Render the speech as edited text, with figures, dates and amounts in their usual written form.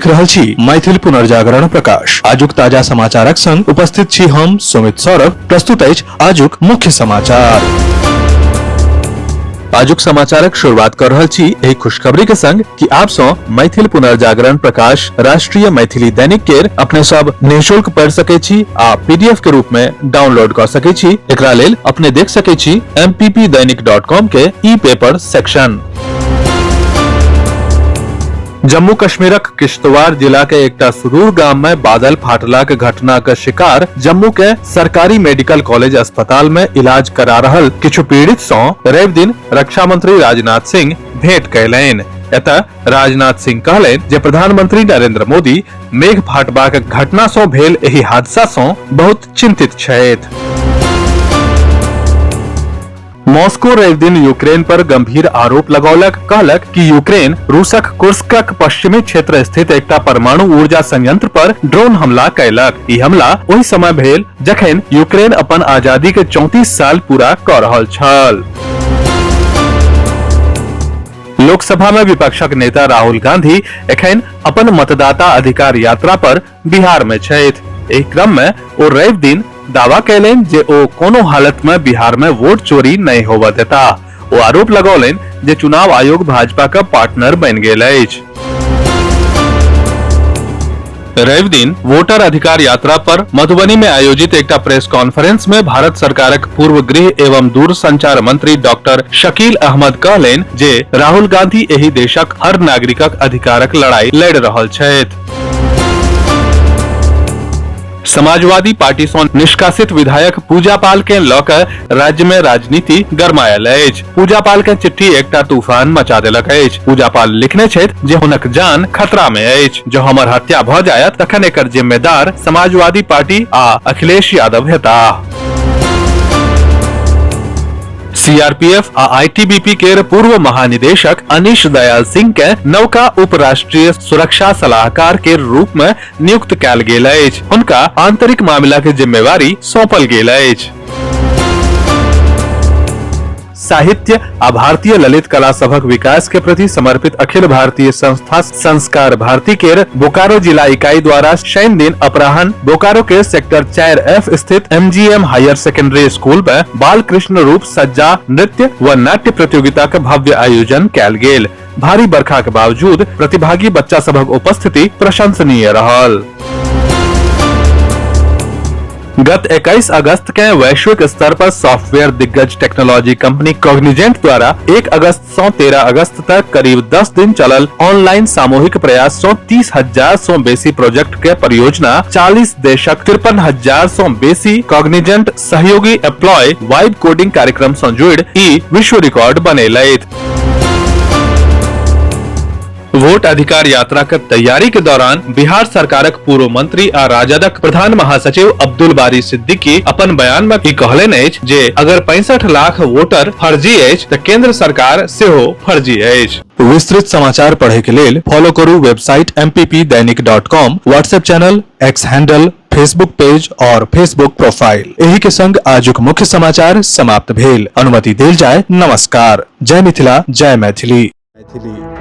देख रहल छी मैथिल पुनर्जागरण प्रकाश। आजुक ताजा समाचारक संग उपस्थित छी हम सुमित सौरभ। प्रस्तुत अछि आजुक मुख्य समाचार। आजुक समाचारक शुरुआत कर रहल छी एहि खुशखबरी के संग कि आप सं मैथिल पुनर्जागरण प्रकाश राष्ट्रीय मैथिली दैनिक केर अपने सब निःशुल्क पढ़ि सकै छी आ पीडीएफ के रूप में डाउनलोड कर सकै छी। एकरा लेल अपने देख सकै छी mppdainik.com के ई पेपर सेक्शन। जम्मू कश्मीरक किश्तवाड़ जिला के एकटा सुदूर गाम में बादल फाटलाक घटना के शिकार जम्मू के सरकारी मेडिकल कॉलेज अस्पताल में इलाज करा रहल किछु पीड़ित सं रवि दिन रक्षा मंत्री राजनाथ सिंह भेंट कयलनि। एतय राजनाथ सिंह कहलनि जे प्रधानमंत्री नरेंद्र मोदी मेघ फाटबाक घटना सं भेल एहि हादसा सं बहुत चिंतित छथि। मॉस्को रवि दिन यूक्रेन पर गंभीर आरोप लगौलक, कहलक कि यूक्रेन रूसक कुर्स्कक पश्चिमी क्षेत्र स्थित एकटा परमाणु ऊर्जा संयंत्र पर ड्रोन हमला कयलक। ई हमला ओहि समय भेल जखन यूक्रेन अपन आजादी के 34 साल पूरा क रहल छल। लोकसभा में विपक्षक नेता राहुल गांधी एखन अपन मतदाता अधिकार यात्रा पर बिहार में छथि। एहि क्रम में ओ रवि दिन दावा कयलनि जे ओ कोनो हालत में बिहार में वोट चोरी नहीं होबय देता। ओ आरोप लगौलनि जे चुनाव आयोग भाजपा के पार्टनर बनि गेल अछि। रवि दिन वोटर अधिकार यात्रा पर मधुबनी में आयोजित एकटा प्रेस कॉन्फ्रेंस में भारत सरकारक पूर्व गृह एवं दूरसंचार मंत्री डॉक्टर शकील अहमद कहलनि जे राहुल गांधी एहि देशक हर नागरिकक अधिकारक लड़ाई लड़ि रहल छथि। समाजवादी पार्टी सं निष्कासित विधायक पूजा पाल के लऽ कऽ राज्य में राजनीति गरमायल अछि। पूजा पाल के चिट्ठी एकटा तूफान मचा देलक अछि। पूजा पाल लिखने छथि जे हुनक जान खतरा में अछि। जँ हमर हत्या भऽ जायत तखन एकर जिम्मेदार समाजवादी पार्टी आ अखिलेश यादव हेताह। सीआरपीएफ आ आईटीबीपी केर पूर्व महानिदेशक अनिश दयाल सिंह के नवका उप राष्ट्रीय सुरक्षा सलाहकार के रूप में नियुक्त कयल गेल अछि। हुनका आंतरिक मामला के जिम्मेवारी सौंपल गेल अछि। साहित्य आ भारतीय ललित कला सभक विकास के प्रति समर्पित अखिल भारतीय संस्था संस्कार भारती केर बोकारो जिला इकाई द्वारा शनि दिन अपराह्न बोकारो के सेक्टर 4F स्थित एमजीएम हायर सेकेंडरी स्कूल में बाल कृष्ण रूप सज्जा नृत्य व नाट्य प्रतियोगिता के भव्य आयोजन कयल गेल। भारी बरखा के बावजूद प्रतिभागी बच्चा सभक उपस्थिति प्रशंसनीय रहल। गत 21 अगस्त के वैश्विक स्तर पर सॉफ्टवेयर दिग्गज टेक्नोलॉजी कंपनी कॉग्निजेंट द्वारा 1 अगस्त से 13 अगस्त तक करीब 10 दिन चलल ऑनलाइन सामूहिक प्रयास से 30,000 से बेसी प्रोजेक्ट के परियोजना 40 देशक 53,000 से बेसी कॉग्निजेंट सहयोगी एम्प्लॉय वाइब कोडिंग कार्यक्रम से जुड़ ई विश्व रिकॉर्ड बनेलथि। वोट अधिकार यात्रा के तैयारी के दौरान बिहार सरकारक पूर्व मंत्री आ राजदक प्रधान महासचिव अब्दुल बारी सिद्दीकी अपन बयान में ई कहलनि अछि जे अगर 65 लाख वोटर फर्जी अछि त केंद्र सरकार सेहो फर्जी अछि। विस्तृत समाचार पढ़े के लेल फॉलो करू website mppdainik.com, WhatsApp channel, X handle, Facebook page और फेसबुक प्रोफाइल। एही के संग आजुक मुख्य समाचार समाप्त भेल। अनुमति देल जाय। नमस्कार। जय मिथिला, जय मैथिली। मैथिली।